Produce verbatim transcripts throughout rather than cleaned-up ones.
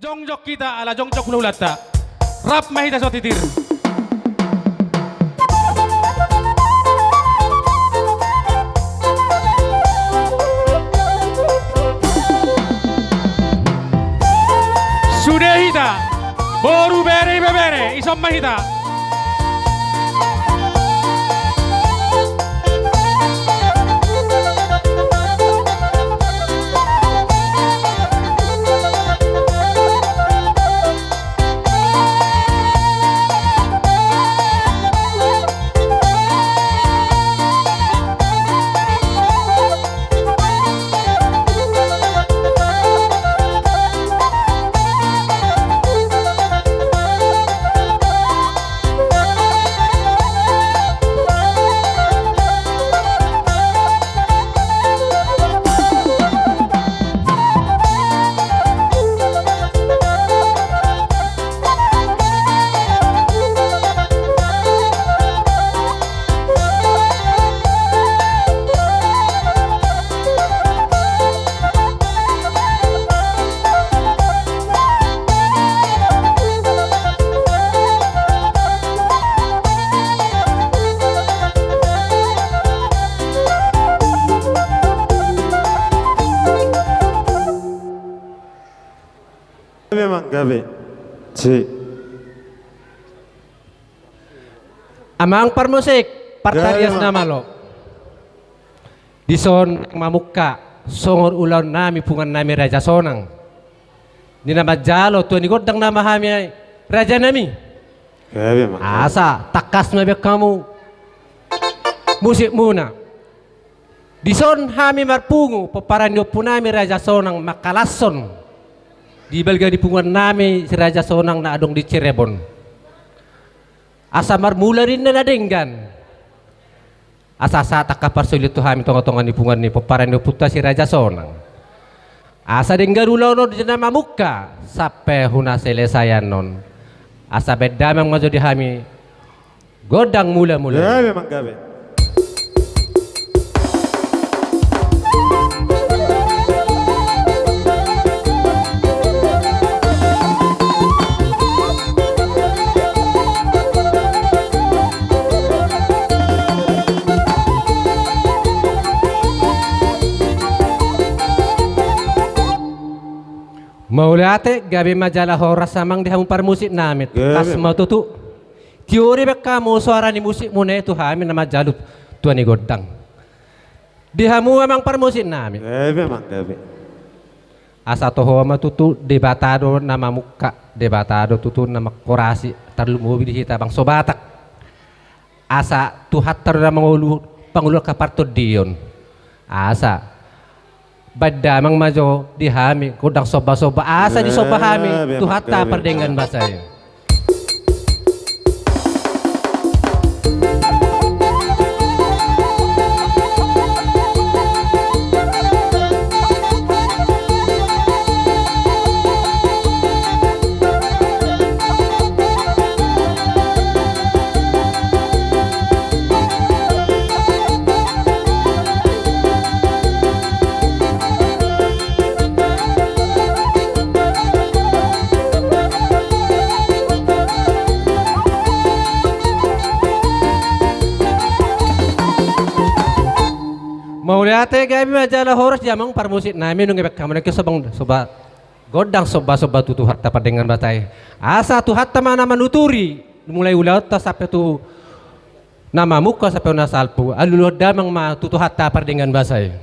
Jongjong hita ala jongjong hulahulanta. Rap ma hita songon titir. Sude hita, boru, bere, ibebere, dison ma hita. Gabe, manggabe. Si. Amang parmusik, partarias na malo. Dison mamungka songon ulaon nami, punguan nami Raja Sonang. Di na manjalo tua ni gondang nama hami, raja nami. Gabe, manggabe. Asa tangkas ma baen hamu musik muna. Dison hami marpungu, pomparan ni ompu nami Raja Sonang, mangkalashon di balga ni punguan nami si Raja Sonang na adong di Cirebon. Asa marmula ninna na denggan. Asa sahat angka parsaulian tu hami tongatonga ni punguan ni pomparan ni ompunta si Raja Sonang. Asa denggan ulaon on di na mamungka sampe hu na selesaian on. Asa baen damang ma jo di hami gondang mulamula. Gabe, manggabe. Mauliate, gabe ma jala horas amang di hamu parmusik nami. Gabe. Tangkas ma tutu. Tiur i baen hamu soara ni musik muna i tu hami na manjalo tua ni gondang. Di hamu amang parmusik nami. Gabe, manggabe. Asa toho ma tutu, Debata do na mamungka, Debata do tutu na manghorasi, tarlumobi di hita bangso Batak. Asa Tuhanta do na mangolu, pangolu angka partondion. Asa baen damang ma jo di hami gondang sombasomba, asa disomba hami Tuhanta Pardenggan Basa i. Mauliate, gabe ma jala horas di amang parmusik nami, nunga baen hamu nangkin sombang, somba, gondang sombasomba tu Tuhanta Pardenggan Basa i. Asa Tuhanta ma na manuturi, mulai ulaonta sampe tu na mamungka sampe na salpu, alualuhon damang ma tu Tuhanta Pardenggan Basa i.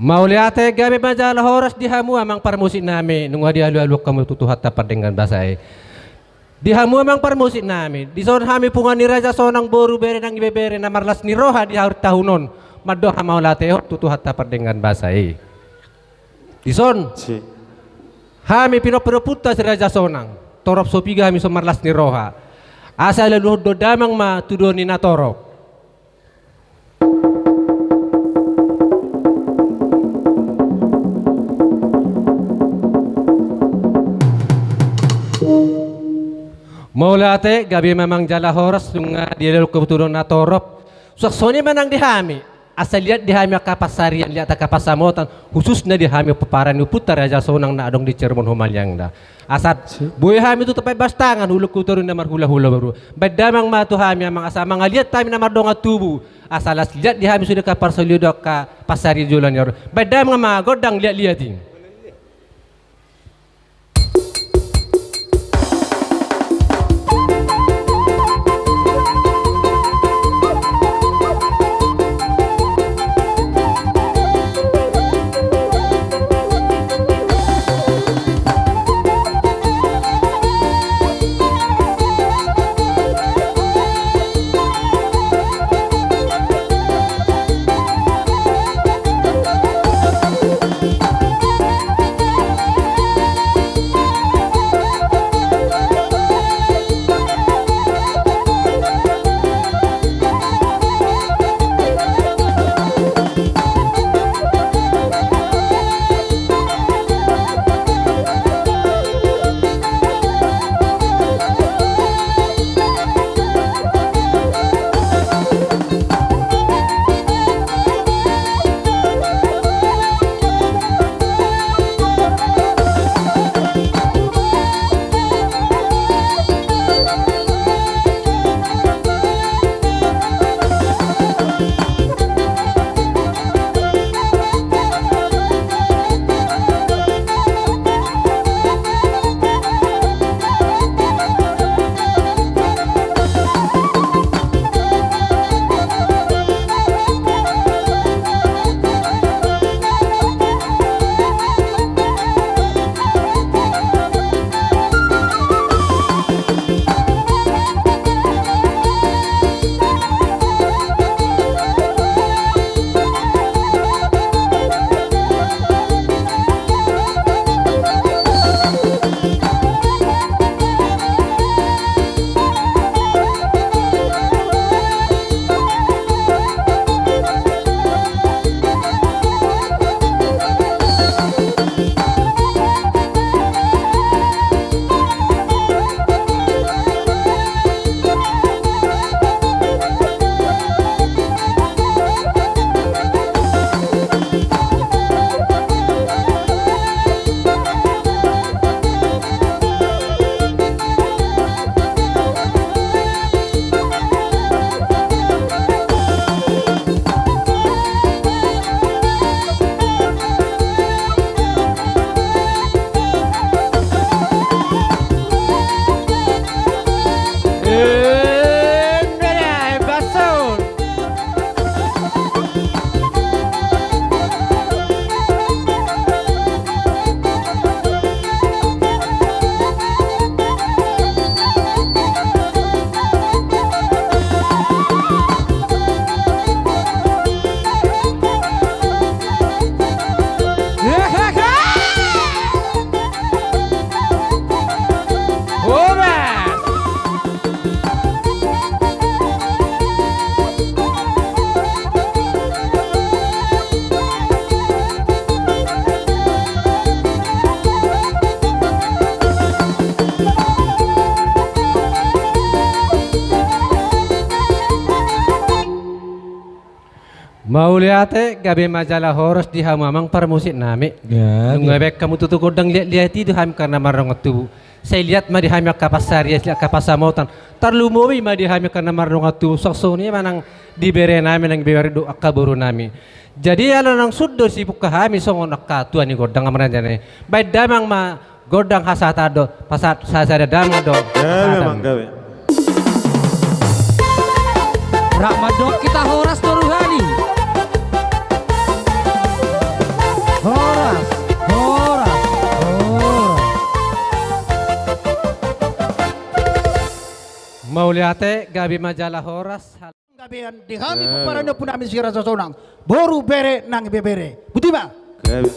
Mauliate, gabe ma jala horas di hamu amang parmusik nami, nunga dialualuhon hamu tu Tuhanta Pardenggan Basa i. Di hamu amang parmusik nami, dison hami punguan ni Raja Sonang, boru, bere nang ibebere na marlas ni roha di akhir tahun on, mandok hamauliateon tu Tuhanta Pardenggan Basa i. Dison hami pinompar ni ompunta si Raja Sonang, torop so piga hami so marlas ni roha. Asa alualuhon damang ma tu dua ni na torop. Mauliate, gabe ma amang jala horas, nunga dialehon hamu tu na torop. Suang songon i ma nang di hami. Asa liat di hami angka pansarian, liat angka pansamotan, khususna di hami pomparan ni ompunta Raja Sonang na adong di Cirebon Humaliang da. Asa boi hami tutu pambahen tangan, hulung tu toru na marhulahula boru. Bahen damang ma tu hami amang, asa mangaliat hami na mardongan tubu. Asa las liat di hami sude angka parsaulian dohot angka pansarian joloan i. Bahen damang ma gondang liatliat i. Mauliate, gabe ma jala horas di hamu amang parmusik nami. Gabe. Nunga baen hamu tutu gondang liatliat i di hami angka na mardongan tubu. Sai liat ma di hami angka pansarian, angka pansamotan. Tarlumobi ma di hami angka na mardongan tubu. Suang songon i ma nang di bere nami, nang bere dohot angka boru nami. Jadi ala naung sun do sipungka hami songon angka tua ni gondang amang raja i. Baen damang ma gondang hasahatan do, pasahat sasada damang do. Gabe hasahatan. Amang, gabe. Rap mandok hita horas do rohani. Horas, horas, horas. Mauliate, gabe ma jala horas. Gabean di hami, eh, pomparan ni ompu nami si Raja Sonang, boru, bere nang ibebere. Botima. Gabe.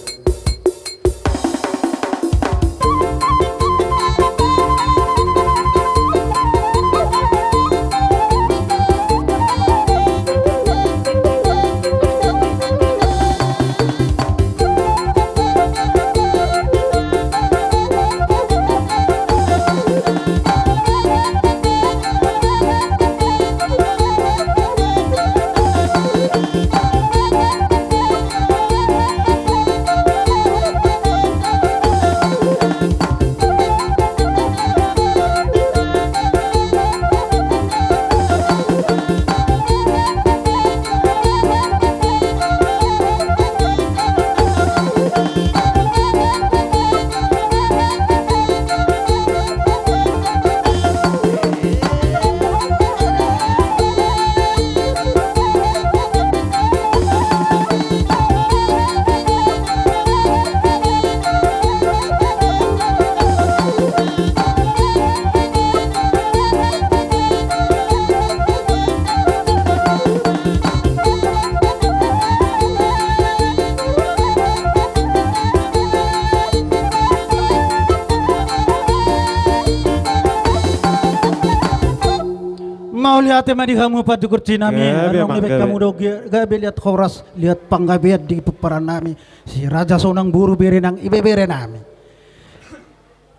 Mauliate ma di hamu patukursi nami. Gabe, adong ma, dibaen gabe. Hamu do gabe, liat horas, liat panggabean di pomparan nami, si Raja Sonang boru bere nang ibebere nami.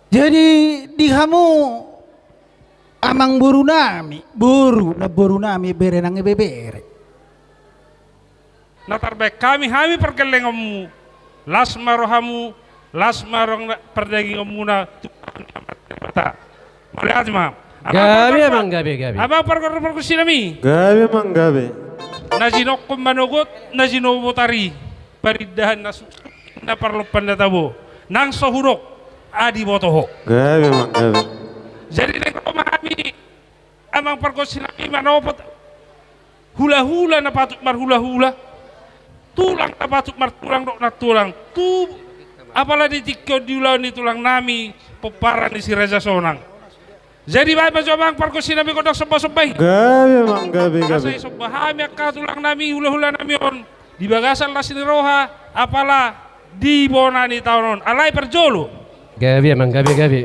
Jadi di hamu amangboru nami, boru, namboru nami, bere nang ibebere. Na tarbaen hami, hami pargellengonmu, las ma rohamu, las ma rong na-, pardagingonmuna, Tuhan ni Amanta Debata. Mauliate ma. Gabe, amang, gabe, gabe. Amang pargor-, pargonsi nami. Gabe, amang, gabe. Na jinongkon manogot, na jinomo botari, parindahan na su-, na parlompan na tabo, nang so hudok, a diboto ho. Gabe, amang, gabe. Jadi naeng ro ma hami, amang pargonsi nami, manopot hulahula na patut marhulahula, tulang na patut martulang dohot nantulang tu, apala di tingki on di ulaon ni tulang nami pomparan ni si Raja Sonang. Jadi baen ma jo amang pargonsi nami gondang somba-somba i. Gabe, amang, gabe, gabe. Asa disomba hami angka tulang nami, hulahula nami on di bagasan las ni roha, apala di bona ni taon on. Alai parjolo. Gabe, amang, gabe, gabe.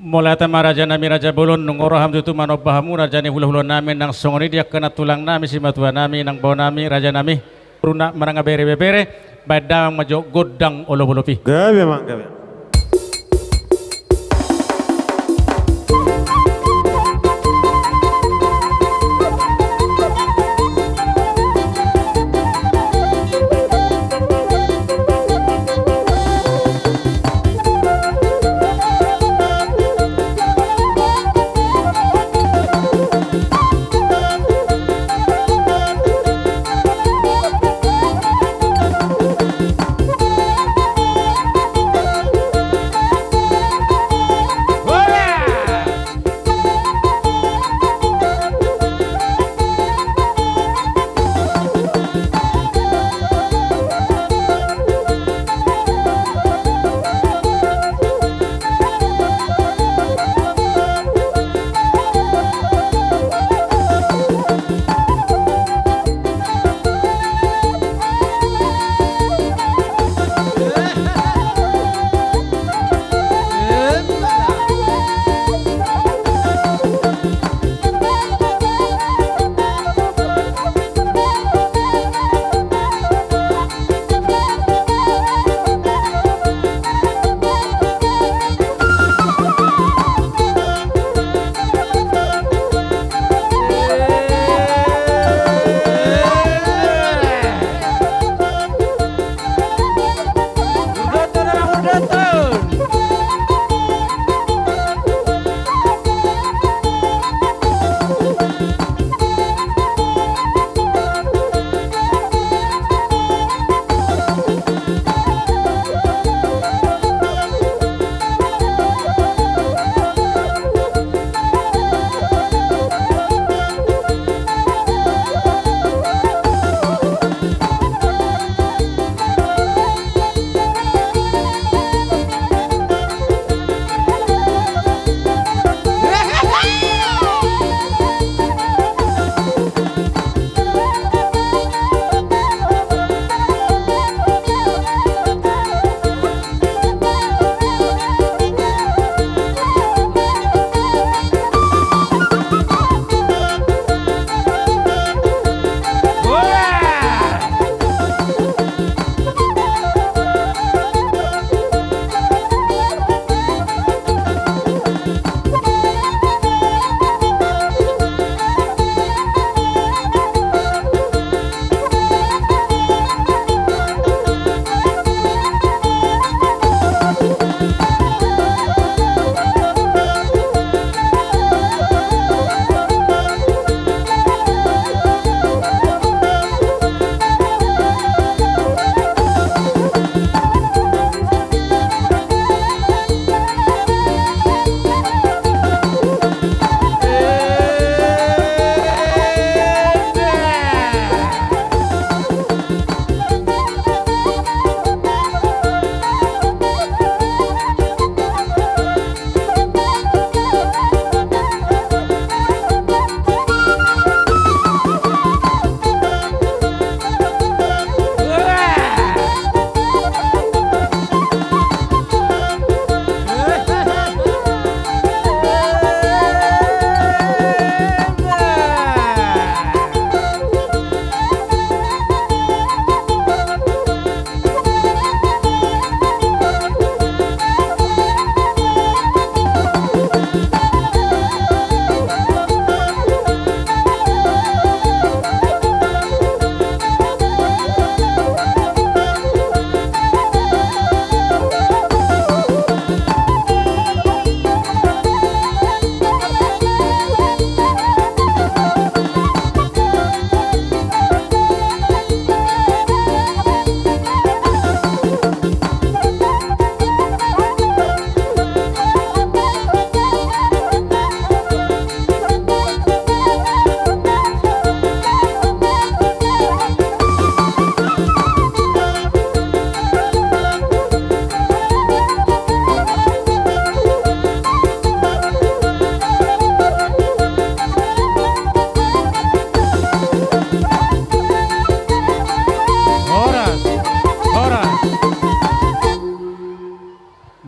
Mauliate ma raja nami, raja bolon, nunga ro hamu tutu manomba hamu, raja ni hulahula nami, nang songon i di angka nantulang nami, simatua nami, inang bao nami, raja nami, boruna manang bere, ibebere, baen damang ma jo gondang olopolop i. Gabe ma, gabe.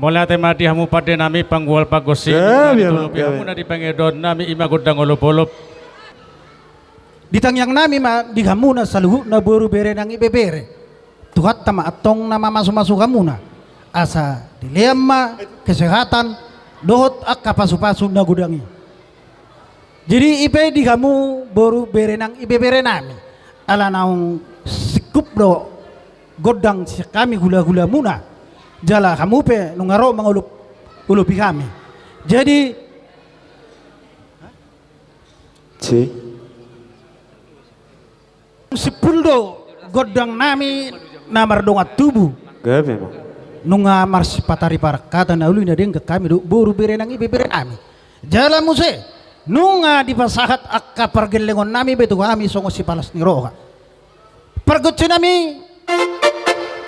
Mauliate ma di hamu pande nami, panggual panggonsi. Gabe, gabe. Di pangidoan nami i ma gondang olopolop. Di tangiang nami ma di hamuna saluhutna boru bere nang ibebere. Tuhanta ma antong na mamasumasu hamuna, asa dilean ma kesehatan dohot angka pasupasu na godang i. Jadi i pe di hamu boru bere nang ibebere nami, ala naung singkop do gondang sian hami hulahulamuna, jala hamu pe nunga ro mangolop, olopi hami. Jadi, si. Simpul do gondang nami na mardongan tubu. Gabe ma. Nunga marsipatariparan hata na uli na denggan hami dohot boru bere nang ibebere nami. Jala muse nunga dipasahat angka pargellengon nami be tu hami songon sipalas ni roha. Pargonsi nami,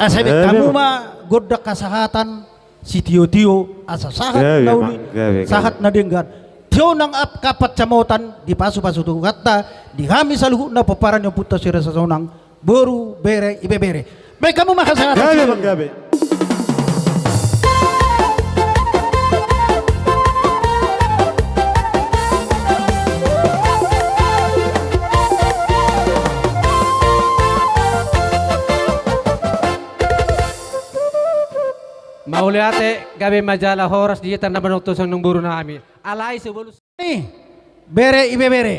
asa dibahen hamu ma gondang hasahatan, sitiotio, asa sahat na uli, sahat na denggan. Tio nang angka pansamotan dipasupasu Tuhanta di hami saluhutna pomparan ni ompunta si Raja Sonang, boru bere ibebere. Bahen hamu ma hasahatan. Mauliate, gabe ma jala horas di hita na manongtong songon boru nami. Alai sebelum ni bere ibebere,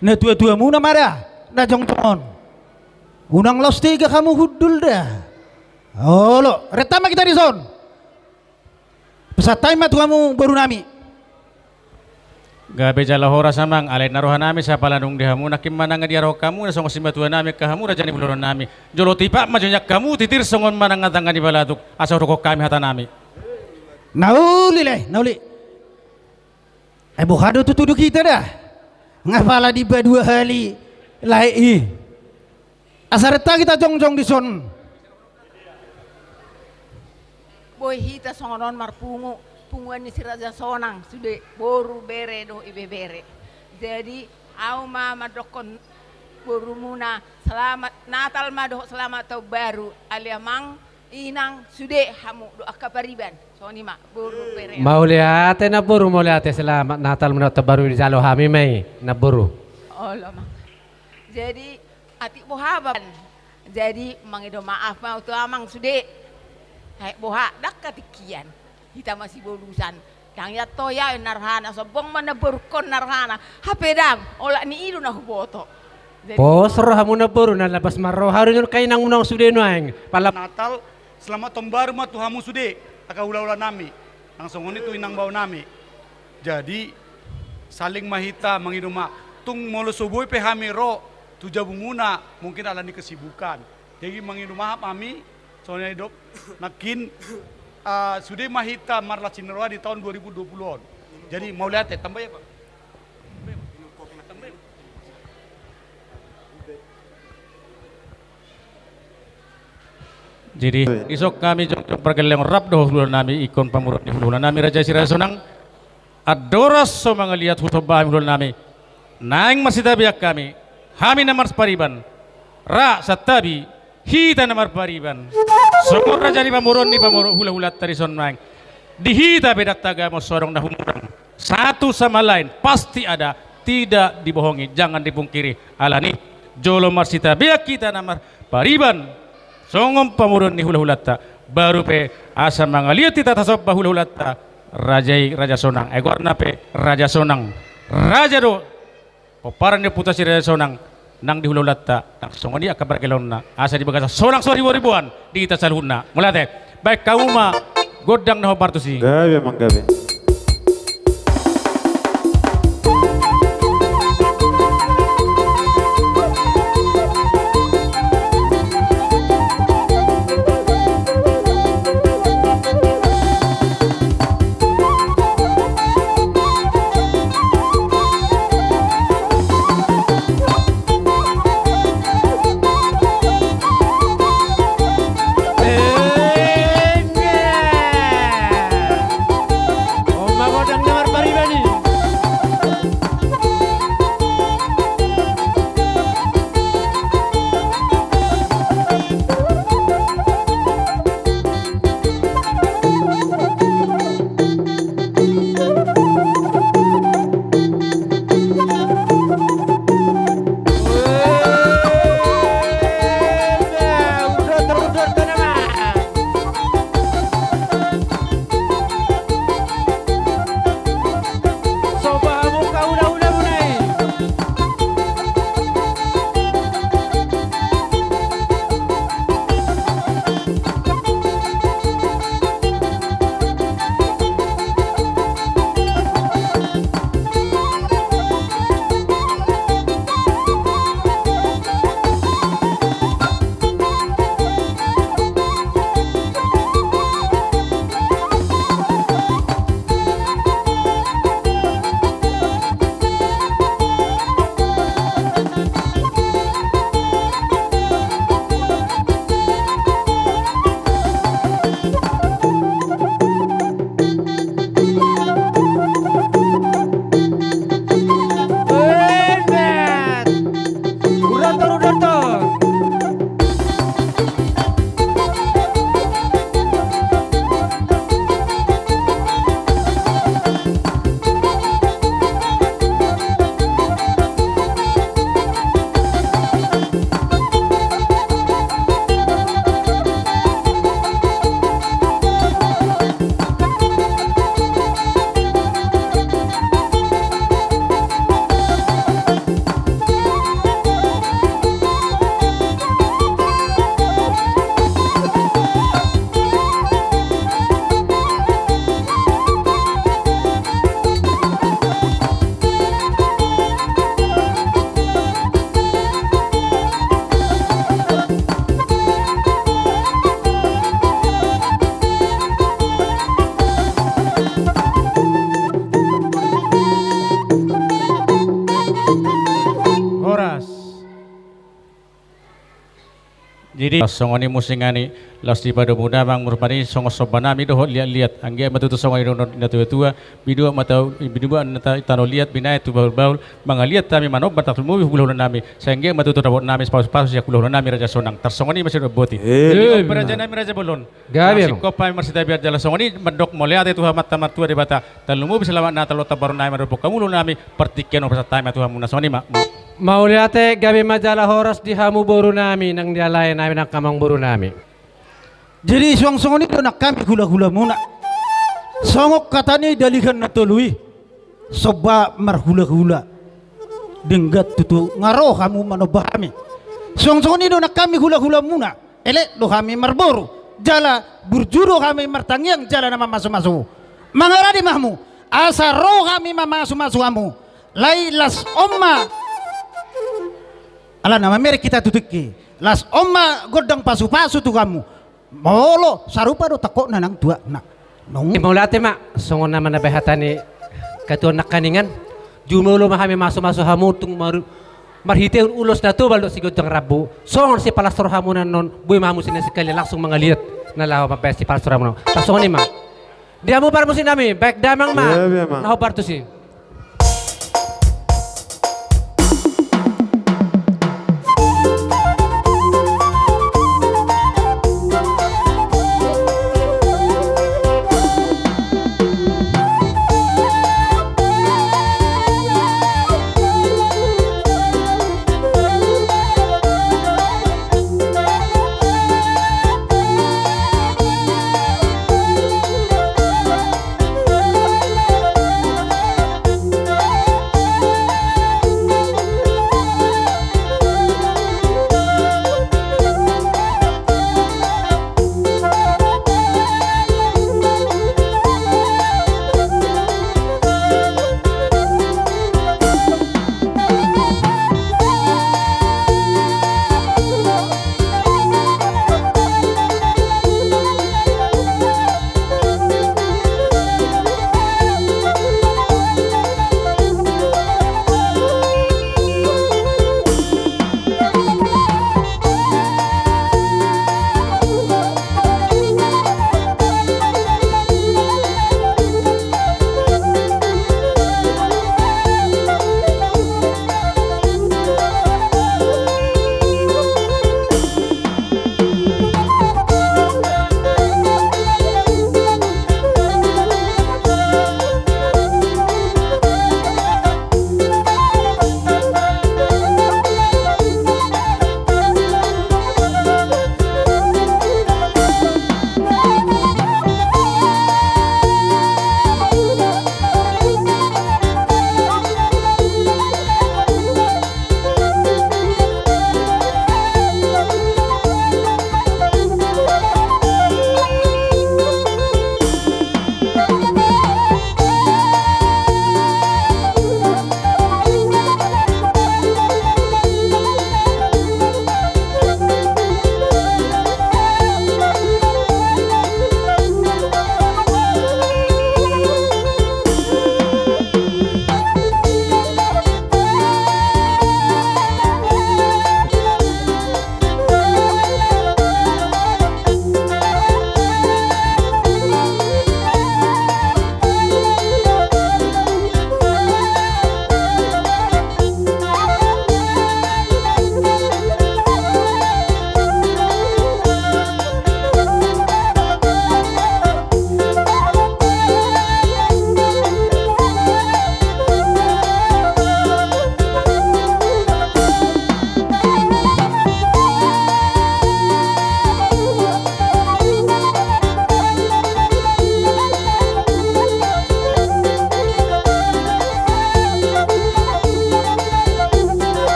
na tuatuamuna ma da na jongjong on. Unang laos tega hamu hundul da. Olo, renta ma hita dison. Pasahat hami ma tu hamu boru nami. Gabe jala horas amang, alai na roha nami sai pala dung di hamu nangkin manang diarahon hamu na songon simatua nami angka hamu raja ni hulahula nami. Jolo tipak ma jo nian hamu titir songon manang na tangga ni balatuk, asa hudokhon hami hata nami. Na uli lae, na uli. Ai boha do tutu do hita da? Nga pala dipadua hali lae i. Asa renta hita jongjong dison. Boi hita songon on marpungu, punguan ni si Raja Sonang sude, boru, bere dohot ibebere. Jadi au ma mandokkon borumuna selamat Natal ma dohot selamat taon baru, ale amang, inang, sude hamu dohot angka pariban. Songon i ma, boru, bere. Mauliate namboru, mauliate, selamat Natal ma dohot taon baru dijalo hami ma i namboru. Olo amang. Jadi atik boha baen. Jadi mangido maaf ma au tu amang sude. Aek boha, ndang hatingkian. Hita masibolusan. Ndang ia toya narhana, sombong ma namboru on narhana. Hape ndang, olat ni i do na huboto. Jadi pos rohamu namboru, na labas marroha do nion hainang muna on sude nuaeng. Pala Natal, selamat taon baru ma tu hamu sude, angka hulahula nami. Nang songon i tu inang bao nami. Jadi saling ma hita mangido maaf. Tung molo so boi pe hami ro tu jabumuna, mungkin ala ni kesibukan. Jadi mangido maaf hami, songon i do, nangkin, ah, sude ma hita marlas ni roha di taon dua ribu dua puluh on. Jadi mauliate, tamba ya, Pak. Jadi dison hami jongjong pargellengon rap dohot hulahula nami, ingkon pamoruon ni hulahula nami Raja i si Raja Sonang. Andorang so mangaliat husomba hami hulahula nami, naeng marsitabean hami, hami na marpariban, ra santabi, hita na marpariban. Songon raja ni pamoruon ni pamoruon hulahulanta dison nuaeng. Di hita pe ndang tagamon so adong na humurang. Satu sama lain pasti ada, tidak dibohongi, jangan dipungkiri. Alani jolo marsitabean hita na marpariban songon pamoruon ni hulahulanta, baru pe asa mangaliat hita tasomba hulahulanta, raja i Raja Sonang, ai goarna pe Raja Sonang. Raja do pomparan ni ompunta si Raja Sonang, nang di hulahulanta, nang songon i angka pargellenganna, asa di bagasan sonang so riboariboan di hita saluhutna. Mauliate, baen hamu ma gondang na hombar tusi. Gabe amang, gabe. Horas. Jadi songon i muse nangkin, laos dipadomu damang murpani songon somba nami dohot liat-liat. Anggiat ma tutu songon i dohonon ni natuatua, binuat ma tano, binuat na ta-, tano liat, binahen tu bahul-bahul, mangaliat hami manomba tarlumobi hulahula nami. Sai anggiat ma tutu dapot nami pasu-pasu sian hulahula nami Raja Sonang. Tarsongon i ma sian Ompu Boti. Eh. Jadi, eh, Ompu raja nami Raja Bolon. Gabe. Singkop hami marsitapian jala songon i mandok mauliate tu Amanta Martua Debata. Tarlumobi selamat Natal dohot taon baru nami mandok hamu hulahula nami, partingkian on pasahat hami ma tu hamu, na songon i ma. Mauliate, gabe ma jala horas di hamu boru nami, nang di lae nami nang amang boru nami. Jadi suang songon i do nang hami hulahulamuna. Songon hata ni Dalihan Na Tolu i, somba marhulahula. Denggan tutu nga ro hamu manomba hami. Suang songon i do nang hami hulahulamuna. Elek do hami marboru, jala burju do hami martangiang jala na mamasumasu. Mangaradi ma hamu, asa ro hami mamasumasu hamu. Alai las on ma, alana mamereng hita tu tingki, las on ma gondang pasupasu tu hamu. Molo sarupa do tangkokna nang tuakna. Nung. Eh, mauliate ma, songon na manabe hata ni katuan nangkiningan, jumolo ma hami masumasu hamu tung mar-, marhitehon ulos na tobal dohot sigonjang rambu. Songon sipalas rohamuna annon, boi ma hamu sian na singkali langsung mangaliat na laho mambahen sipalas rohamuna. Tarsongon i ma. Di hamu parmusik nami, bahen damang ma. Iya, iya, Mang. Na hombar tusi.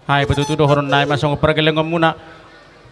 Ai pe tutu dohonon nami ma songon pargellengonmuna.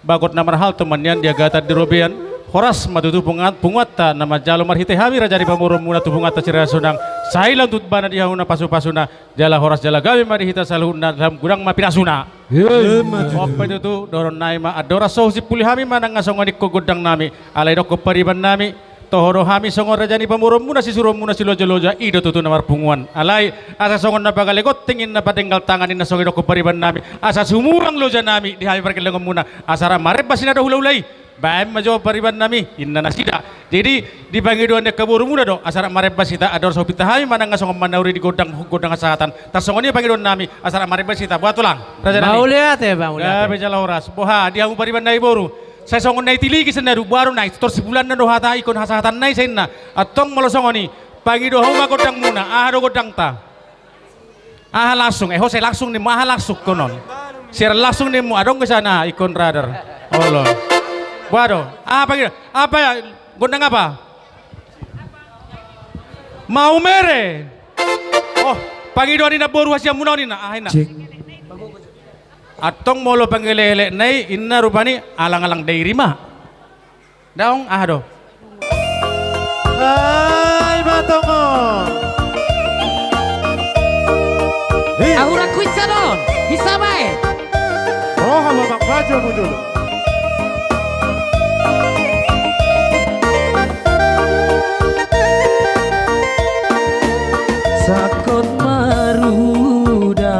Bagot na marhalto ma nian di agatan di robean. Horas ma tutu punguanta na manjalo marhite hami raja ni pamoruonmuna tu punguanta Siraja Sonang. Sai lam tu ibana di hamuna pasupasuna. Jala horas jala gabe ma di hita saluhutna, lam godang ma pinasuna. Emma tutu. On pe tutu dohonon nami ma, andorang so husimpuli hami ma nang songon i gondang nami. Alai dokkon pariban nami. Toho do hami songon raja ni pamoruonmuna, sisuruonmuna silojaloja, i do tutu na marpunguan. Alai asa songon na pagale gonting inna, padenggal tangan inna, songon i dokkon pariban nami. Asa sumurang loja nami di hami pargellengonmuna. Asa rap marembas inna do hulahula i. Baen ma jo pariban nami, inna nasida. Jadi di pangidoan ni angka borumuna do, asa rap marembas hita, andorang so hupinta hami ma nang songon manauri di gondang, gondang hasahatan. Tarsongon i pangidoan nami, asa rap marembas hita. Boha tulang, raja nami. Mauliate, mauliate. Gabe jala horas. Boha, di hamu pariban nami boru. Sai songon na itiligi sian na dua, boha do na i, tor sibulanna do hata ingkon hasahatan nai sai inna. Antong molo songon i, pangido hamu ma gondangmuna, aha do gondangta? Aha langsung, eh, ho sai langsung nimmu, aha langsung konon? Siaran langsung nimmu, adong di sana ingkon radar. Olo. Boha do, aha pangido, apa ya, gondang apa? Maumere. Oh, pangidoan ni namboru hasianmuna on inna, aha inna? Cek. Antong molo pangelekelek nai inna rupani alang-alang dairi ma. Daong aha do? Ai batong on. Iya. Ahu rangku insa don, insa baen. Roha ma bang baja mujur. Sangkot maruda.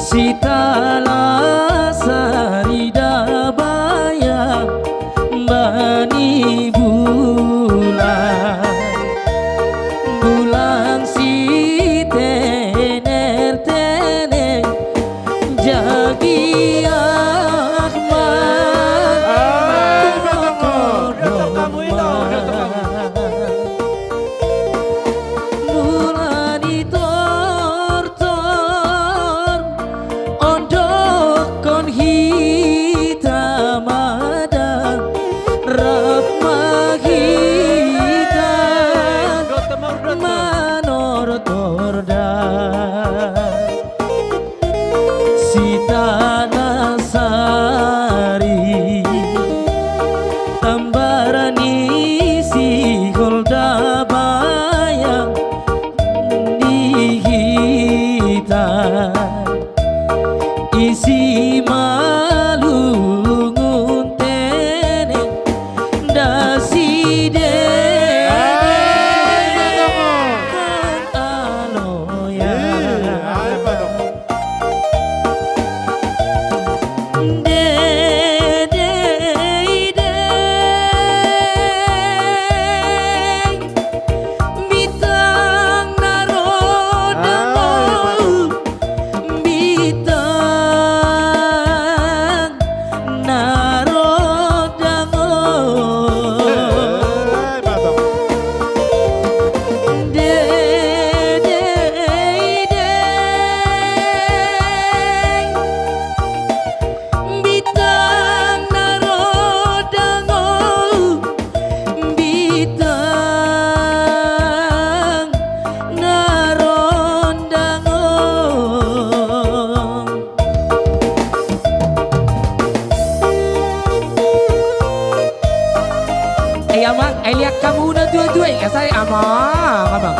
Sitalasari Dabayang bani bulan, bulan sitener-tener, jagiak ma. Mula ni tortor, ondokkon hita ma da, rap ma hita manortor da. Sitalasari, tambar ni sihol Dabayang di hita, isi malungun tene. Daside. Ai, ma tong on. Aloya. Ih, ai, ma tong on. Dede, dede. Bintang na ro dangol. Bintang na ro dangol. Dede, dede. Bintang na ro dangol, bintang na ro dangol. Ai amang, ai liak hamu na tuatua i, asa amang, amang.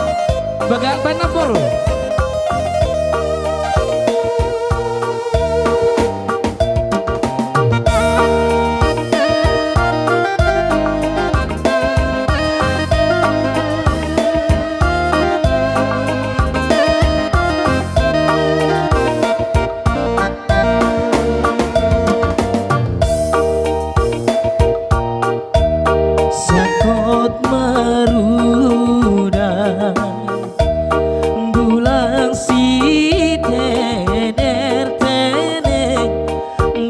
Bagak baen na boru. Sangkot maruda. Bulan sitener-tener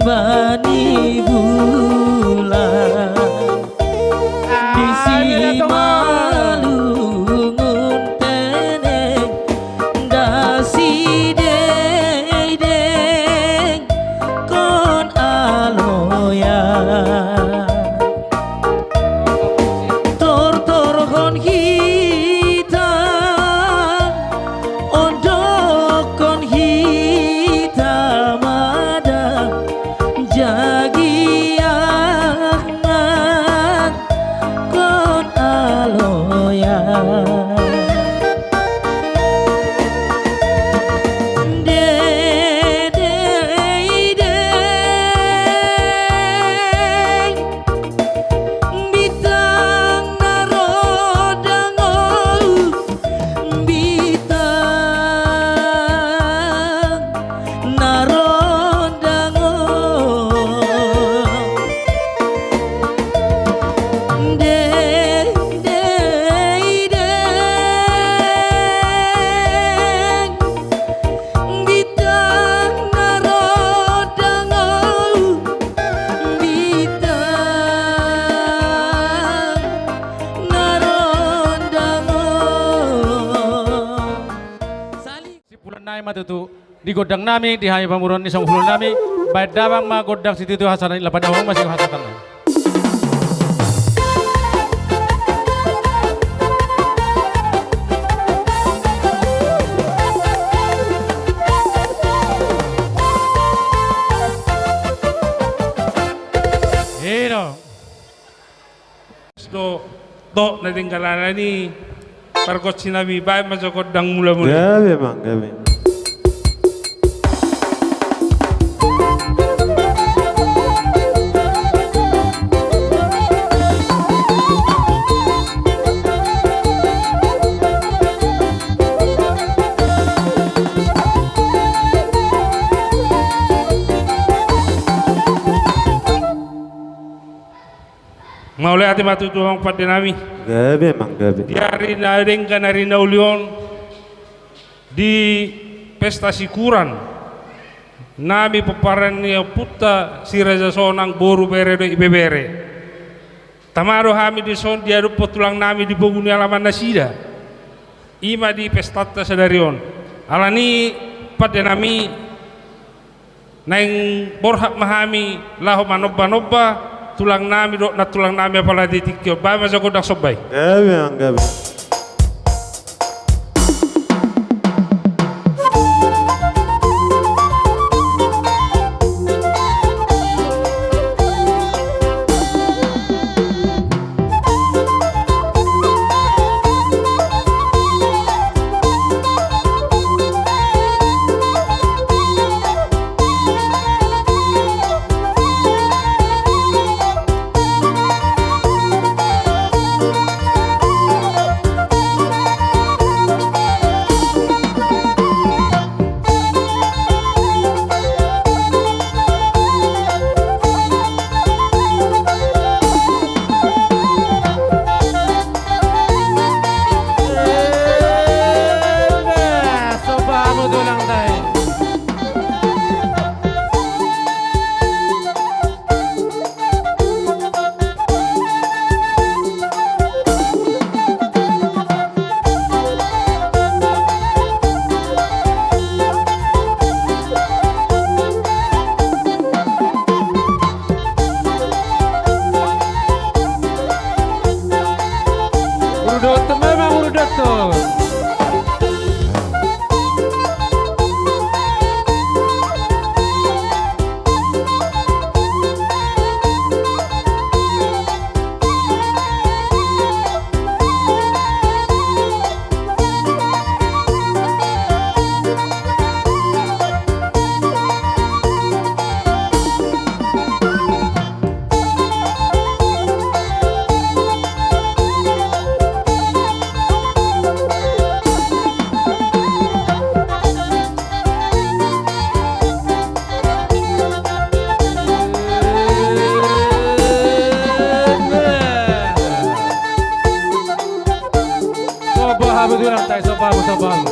bani bulan. Disi malungun tene. Daside, dede. Kon aloya. Tortorhon hita, ondokkon hita. Ma tutu di gondang nami, di hami pamoruon ni songulun nami, baen damang ma gondang situtu hasahatan i, lapadan ma sihasahatanna. I do. Sto, do, na denggan na i, pargonsi nami, baen ma jo gondang mula-mula. Gabe, Amang, gabe. Mauliate ma tutu, Amang pande nami. Gabe, Amang, gabe. Di ari na denggan, ari na uli on, di pesta syukuran nami pomparan ni ompunta si Raja Sonang, boru, bere dohot ibebere. Tama do hami dison diadophon tulang nami di pogu ni alaman nasida. I ma di pestanta sadari on. Alani i pande nami, naeng borhat ma hami laho manomba-nomba tulang nami dohot nantulang nami apala di tingki on. Baen ma jo gondang somba i. Gabe, Amang, gabe. Urudoto memang urudoto. Soba hamu tulang, tai soba hamu, soba hamu.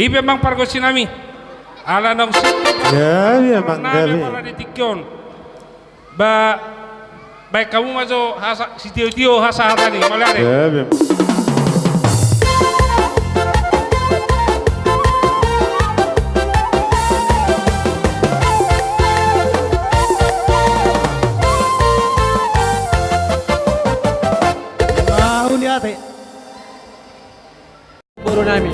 Gabe amang pargonsi nami. Ala naung sip. Gabe amang, gabe. Di tingki on. Ba, baen hamu ma jo hasa, sitio-tio hasahatan i, mauliate. Gabe. Mauliate. Boru nami,